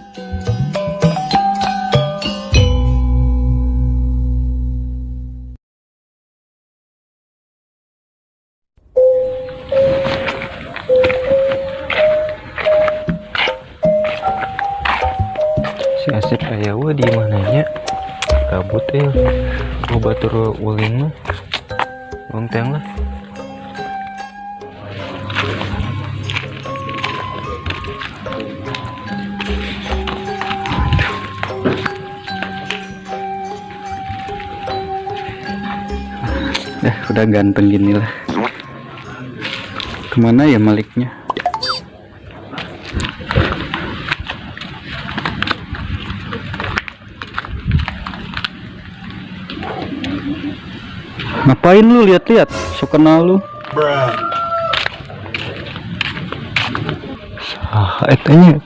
Si Asep aya we di mananya kabut ya mau batur ulin mah lonteng lah. Dah, udah ganteng gini lah. Kemana ya Maliknya? Ngapain lu lihat-lihat? Sok kenal lu. Ah, etanya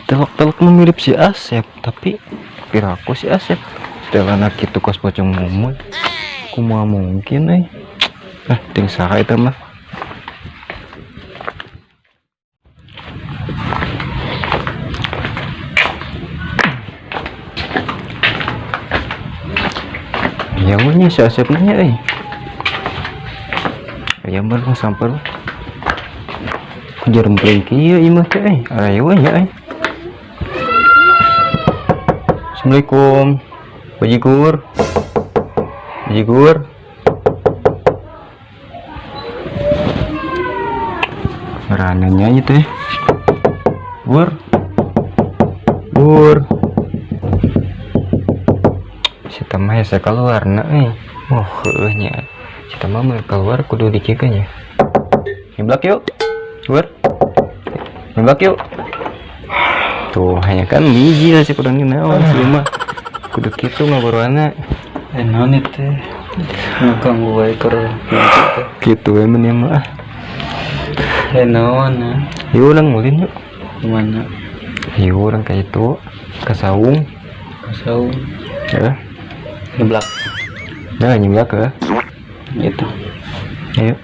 telok-telok nu mirip si Asep, tapi piraku si Asep setelana kitu kos pocong mumun, kumaha mungkin euy. Ah, ting saha eta mah. Ya nya si Asep nanya euy. Aya mah samper jerempling kieu ieu mah teh euy. Aya we nya euy. Assalamualaikum. Bajigur. Bajigur. Rananya ieu teh. Bur. Bur. Si mah hese keluar na euy. Oh, heueuh nya. Si mah mun keluar kudu dikikeun nya. Nyeblak yuk. Bur. Nyeblak yuk. Tuh, hanya kan biji lah sih kurang naon sih mah. Kudu kitu ngabaruana. Naon itu teh? Ngaganggu wae keur mimpi teh. Kitu we mun ieu mah. Naon ah? Yuk urang ulin yuk. Kemana? Yuk urang ka itu, ka saung. Ka saung. Heeh. Nyeblak. Nah, nyeblak heuh. Gitu. Ayo.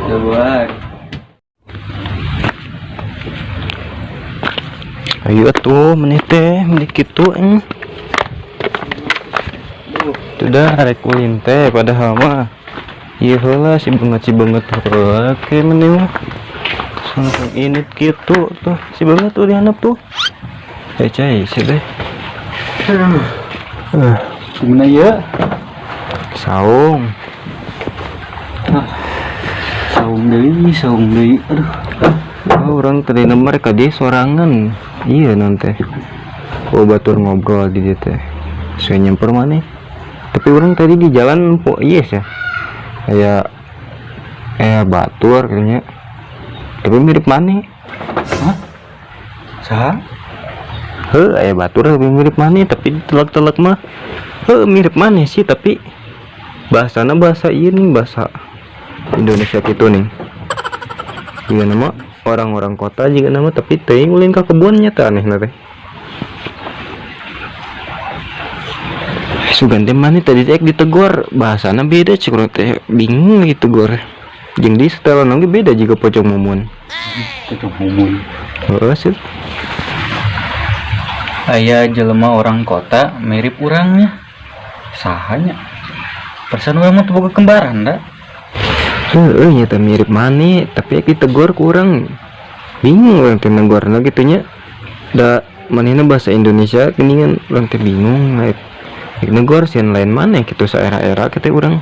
Coba. Ayo atuh meneh teh, meneh kitu eng. Sudah rek ulin teh padahal mah. Ieu heula si banget heula ke meneh mah. Langsung init kitu tuh, si banget tuh dihandap tuh. Cai, si deh. Gimana ya? Saung. Ah, saung deui, saung deui. Aduh. Oh, orang tadi nomor ka dia sorangan. Iya nanti. Oh, batur ngobrol di dia teh. Saya nyamper mana? Tapi orang tadi di jalan po iya sih. Kayak batur kayaknya. Tapi mirip mana? Hah? Saha? Heuh, aya batur tapi mirip mana? Tapi telak-telak mah. Heuh, mirip mana sih tapi bahasana bahasa ieu nih, bahasa Indonesia gitu nih. Iya nama orang-orang kota juga nama tapi teuing ulin ka kebunnya teh aneh teh. Sugan teh mana tadi teh ditegor bahasana beda cik urang teh bingung gitu gor. Jeung di setelan oge beda juga pocong mumun. Pocong mumun. Heeh sih. Aya jelema orang kota mirip urangnya. Sahanya. Perasaan urang mah teu boga kembaran da. Heeh nya teh mirip mani tapi ditegor ku urang. Bingung urang teh negorna kitu nya. Da manehna bahasa Indonesia geuningan urang teh bingung rek negor sieun lain maneh kitu saera-era kitu urang.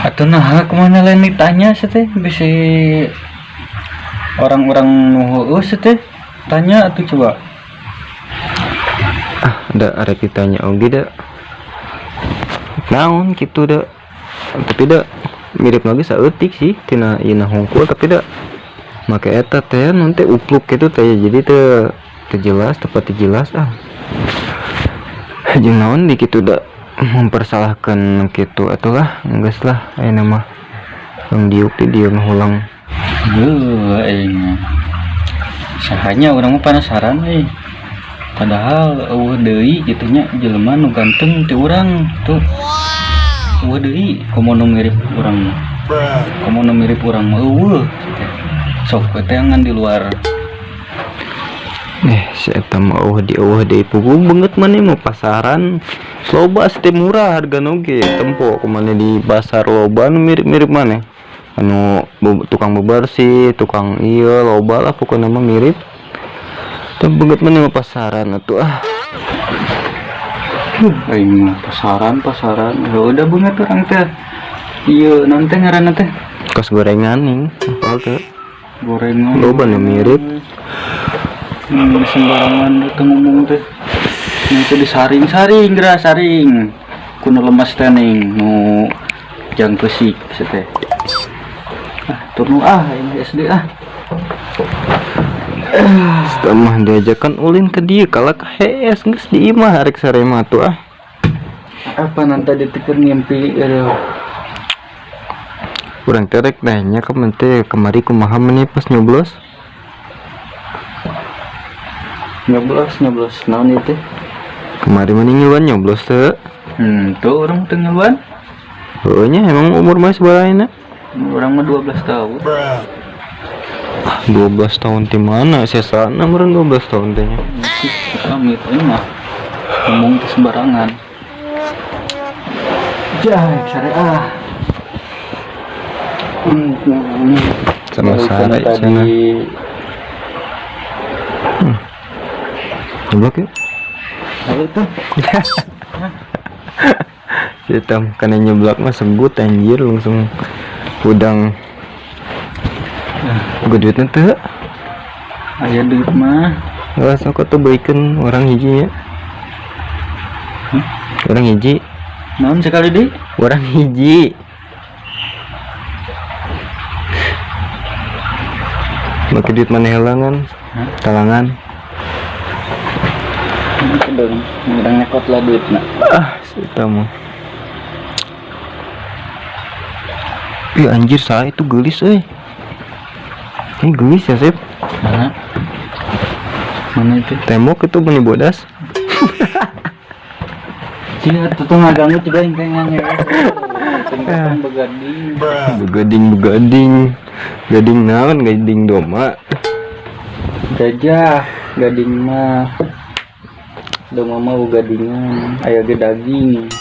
Atuh naha kumaha lain ditanya sih teh bisi orang-orang nu heueuh sih teh tanya atuh coba. Ah, da arek ditanya oge da. Naon kitu da. Tapi da mirip lagi saeutik sih tina ieu hungkul tapi da make eta teh naon teh upluk kitu teh jadi teu jelas tepat teu jelas ah. Jeung naon di kitu da mempersalahkan kitu atulah geus lah ayeuna mah. Yang diuk di dieu ngulang. Heuh aing. Sahanya urang mah penasaran euy. Padahal euweuh deui kitu nya jelema nu ganteng ti urang tuh. Euweuh deui komo nu mirip urang mah. Komo nu mirip urang mah euweuh teh. Sok we teangan di luar. Si eta mah euweuh di euweuh deui puguh beungeut maneh mah pasaran. Loba teh murah hargana oge tempo ku maneh di pasar loba nu mirip-mirip maneh. Anu tukang bebersih, tukang ieu loba lah pokona mah mirip. Teh beungeut maneh mah pasaran atuh ah. Aing mah pasaran pasaran. Heueuh da beungeut urang teh. Ieu naon teh ngaranna teh? Kos gorengan ning, apal teu? Gorengan. Loba nu mirip. Sembarangan teh ngomong teh. Nu teh disaring-saring geura saring. Ku nu lemes teh ning nu jang keusik teh. Ah, turun ah ini SD ah. Mah diajakan ulin ke dia kalah ka hees geus di imah arek sare mah tuh ah. Apa nanti diteker ngimpi aduh. Urang teh rek nanya ka teh kemari kumaha maneh pas nyoblos? Nyoblos nyoblos naon ieu teh? Kemari maneh ngiluan nyoblos teu? Tuh urang teu ngiluan. Heueuh nya emang umur mah sabaraha ayeuna? Urang mah 12 tahun. Ah, 12 tahun di mana? Sesana meureun 12 tahun teh nya. Amit ini mah ngomong teh sembarangan. Jai, sare ah. Sama sare tadi. Cenah. Nyeblok yuk. Ayo tuh. Hitam karena nyeblak mah sebut anjir langsung udang. Gue duitnya tuh. Aya duit mah. Lah sok atuh beuikeun orang hiji nya. Orang hiji. Naon sekali deui? Orang hiji. Make duit maneh heula ngan? Talangan. Dong, urang nekot lah duitna. Ah, si eta mah. Ih anjir saya itu gelis euy. Ini gelis ya, Sip. Mana? Mana itu? Tembok itu benih bodas. Iya, tuh tuh ngaganggu juga yang kayaknya. Begading. Begading, begading. Gading naon, gading doma. Gajah, gading mah. Doma mah ugadingan, aya ge daging.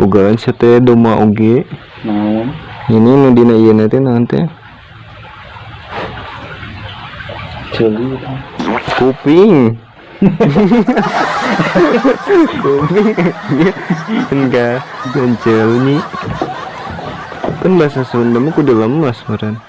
Ugalan sete doma oge. Naon? Ini nu dina ieu teh naon teh? Ceuli. Kuping. Kuping. Enggak, dan ceuli. Kan bahasa Sunda mah kudu lemes meureun.